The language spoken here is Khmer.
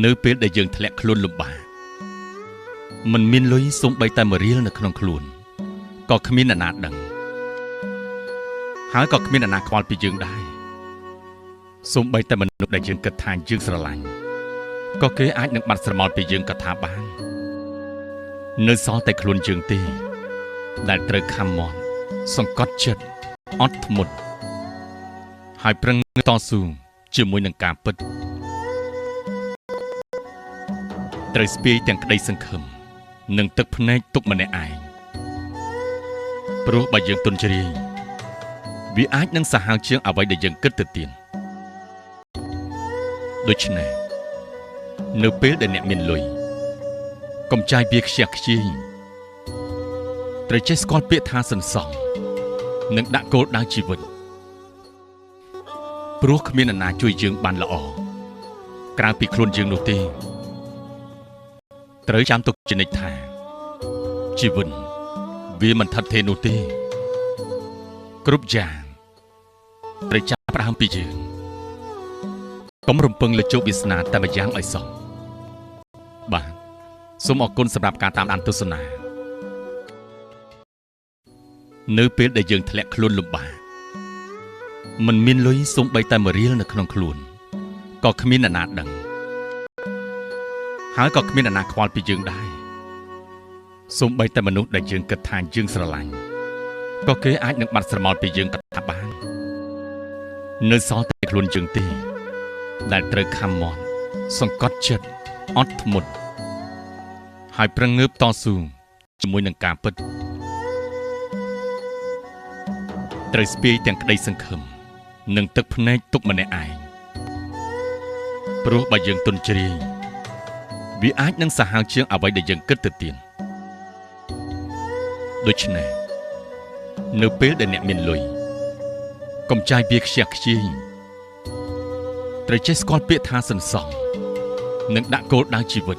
នៅពេលដែលយើងធ្លាក់ខ្លួនលំបាកមិនមានលុយសូម្បីតែមួយរៀលនៅក្នុងខ្លួនក៏គ្មានអ្នកណាដឹងហើយក៏គ្មានអ្នកណាខ្វល់ពីយើងដែរសូម្បីតែមនុស្សដែលយើងគិតថាយើងស្រឡាញ់ក៏គេអាចនឹងបាត់ស្រមោលពីយើងក៏ថាបាននៅសល់តែខ្លួនយើងទេដែលត្រូវខំមាត់សង្កត់ចិត្តអត់ធ្មត់ហើយប្រឹងតស៊ូជាមួយនឹងការពិតត្រូវស្ពាយទាំងក្តីសង្ឃឹមនិងទឹកភ្នែកទុកម្នាក់ឯងព្រោះបើយើងទន់ជ្រាយវាអាចនឹងសាហាវជាងអ្វីដែលយើងគិតទៅទៀតដូច្នេះនៅពេលដែលអ្នកមានលុយកុំចាយវាខ្ជះខ្ជាយត្រូវចេះស្គាល់ពាក្យថាសន្សំនិងដាក់គោលដៅជីវិតព្រោះគ្មានអ្នកណាជួយយើងបានល្អក្រៅពីខ្លួនយើងនោះទេត្រូវចាំទុកជានិច្ចថាជីវិតវាមិនថិតថេរនោះទេគ្រប់យ៉ាងត្រូវចាប់ផ្ដើមពីយើងកុំរំពឹងលើជោគវាសនាតែម្យ៉ាងឲ្យសោះបាទសូមអរគុណសម្រាប់ការតាមដានទស្សនានៅពេលដែលយើងធ្លាក់ខ្លួនលំបាកមិនមានលុយសូម្បីតែមួយរៀលនៅក្នុងខ្លួនក៏គ្មានអ្នកណាដឹងហើយក៏គ្មានអ្នកណាខ្វល់ពីយើងដែរសូម្បីតែមនុស្សដែលយើងគិតថាយើងស្រឡាញ់ក៏គេអាចនឹងបាត់ស្រមោលពីយើងក៏ថាបាននៅសល់តែខ្លួនយើងទេដែលត្រូវខំមាត់សង្កត់ចិត្តអត់ធ្មត់ហើយប្រឹងងើបតស៊ូជាមួយនឹងការពិតត្រូវស្ពាយទាំងក្តីសង្ឃឹមនិងទឹកភ្នែកទុកម្នាក់ឯងព្រោះបើយើងទន់ជ្រាយវាអាចនឹងសាហាវជាងអ្វីដែលយើងគិតទៅទៀតដូច្នេះនៅពេលដែលអ្នកមានលុយកុំចាយវាខ្ជះខ្ជាយត្រូវចេះស្គាល់ពាក្យថាសន្សំនិងដាក់គោលដៅជីវិត